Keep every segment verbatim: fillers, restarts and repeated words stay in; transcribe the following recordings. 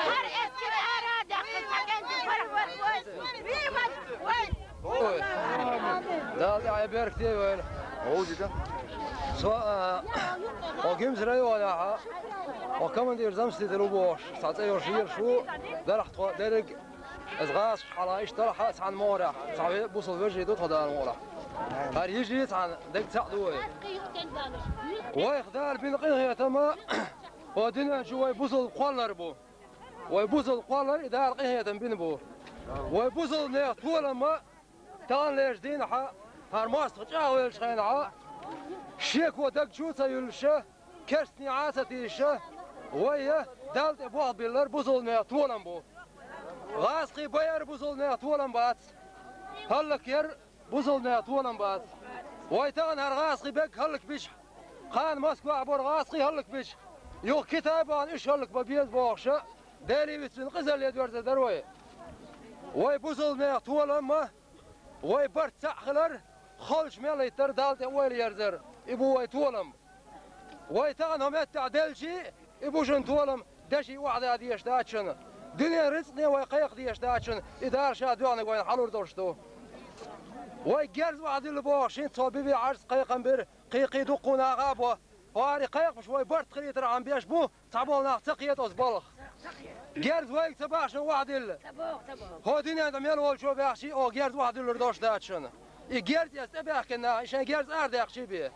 ХӀара эскар ара даккха, цхьа кӀентий бархӀ бархӀ вай. Вай, вай. Ой. Дала тӀехь беркате вайна. Гьовзида. Со, а, о Гимс районахьа, о командир заместитель ву бохуш, цхьа цӀе йолуш еш ву, дарахь тхо дерриг, иза гӀазкхаш хьала иштта дарахьа цхьана могӀарехь, цхьа ве-, бусул вежарий ду тхо Дала мукъалахь. ХӀара йижи цхьана дерг цхьаъ ду вай. Вайх Дала бина къинхетама, о дуьнен чу вай бусул кхоллар бу. Вай бусул кхоллар и Дала къинхетам бина бу. Вай бусул нехан толам ма таханлерчу дийнахьа, хӀара мостагӀа чӀагӀвеллачу хенахьа, шеко даг чу а ца юьллуша, керстанехьа а ца тийша, вай я Далла тӀе болх биллар бусул нехан толам бу. ГӀазкхий байар бусул нехан толам бац. ХӀаллакьяр бусул нехан толам бац. Вай тахана хӀара гӀазкхий бегг хӀаллакбича, кхана Москвахь бара гӀазкхий хӀаллакбича, юха Китай бахана уьш хӀаллакбан беза бохуша, Деле вицвина къизалле доьрзар дара вай. Вай бусул нехан толам ма, вай барт цхьаъ хилар, холчу мел хӀиттар, Далла тӀе ойла ерзар, и бу вай толам. Вай тахана хӀокху меттехь делчий, и бу шуна толам, деши охьадан дезаш дац шуна. Дуьненан рицкъане вай кхайкха дезаш дац шуна, и Дала Ша доьхнарг вайна хьалур долуш ду. Вай герз охьадилла бохуш, хӀинца тхо биве Ӏарца кхайкхам бира, кхин-кхин дуккха наха а бо. ХӀара и кхайкхамаш вай барт хилийтархьама беш бу, цхьаболу нах ца кхета оцу балха. Герз вайга ца бахьаш охьадилла. ХӀокху дуьнен тӀе мел волчо баьхчий, оха герз охьадуьллур долуш дац шуна. И герз эца тӀебаьхкина наха, и шайн герз арадаьккхичий бен.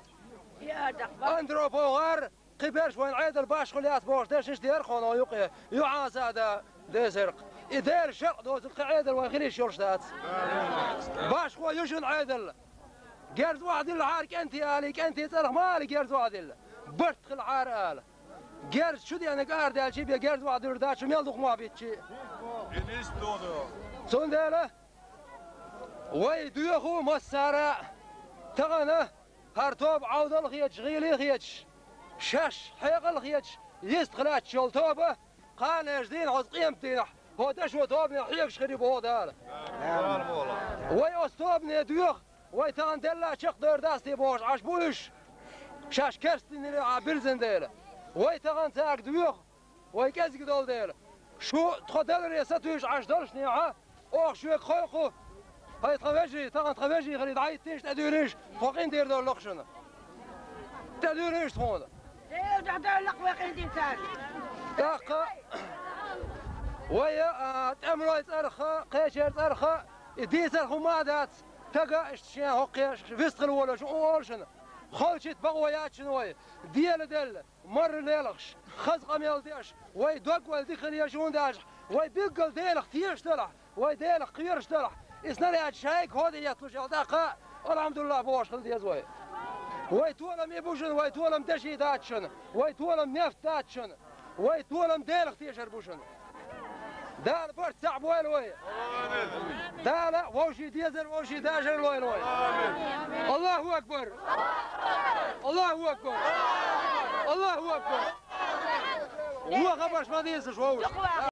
Андропов гӀар, кхин берш вайн Ӏедал башхо лаьцна бохуш дешнаш дера хьуна юкъе, юьхьанца а да дезаркх. И Делан шарӀ доцург кхин Ӏедал вайн хила йиш йолуш дац. Башхо ю шуна Ӏедал. Герз охьадиллахьара кӀентий алий, кӀентий цӀарах ма алий герз охьадилла. Барт хилахьара ала. Герз чу деанарг арадаьлчий бен герз охьадуьллур дац шу мел дукха мохь биттичий. Цундела вай доьху массара а, тахана хӀара тоба Ӏовдал а хеташ, гӀийла а хеташ, шаьш хьекъал а хеташ, йистах лаьтташ йолу тоба, кханерчу дийнахь оцу къематдийнахь хӀокху дашо тобанехь хьегаш хир ю боху Дала. Вай оцу тобане доьху, вай тахана делла чекхдевр дац те бохуш Ӏаш бу уьш. Шаьш керстаналлехь бирзина дела. Вай тахана цаьрга доьху, вай кӀезиг долу дела. Шу тхо даларе сатуьйсуш Ӏаш долушнехьа, оха шуьга кхойкху. ХӀай тхан вежарий, тахана тхан вежарий хилий, дӀахӀиттийша, тӀедуьйлийша, тхо къинтӀера довлакх шуна. ТӀедуьйлийша тхуна. Дела, дӀадоьллакх вай къинтӀера царна. ТӀаккха вай, а, тӀемалой цӀарах а, кхечеран цӀарах а, и дийцар хӀума а дац, стага иштта шен хӀокхе вистхила волуш, хӀун олу шуна? Холчитта бакъо яц шуна вай, дела делла, марра лелхаш, хаза къамел деш, вай дог вай дика хила еза хӀунда аьлча, вай билггал Делах тешаш делахь, вай Делах кхоьруш делахь, и снаряд шайга хӀоде етталуш аьлла тӀаккха, алхьамдулиллахӀ бохуш хила деза вай. Вай толам и бу шуна, вай толам деши дац шуна, вай толам нефть дац шуна, вай толам Делах тешар бу шуна. Дала барт цхьаъ бойла вай. Дала вовшийн дезар, вовшийн дажар лойла вай. Аллаху акбар! Аллаху акбар! Аллаху акбар! Вон хабарш ма дийцалаш, вовш!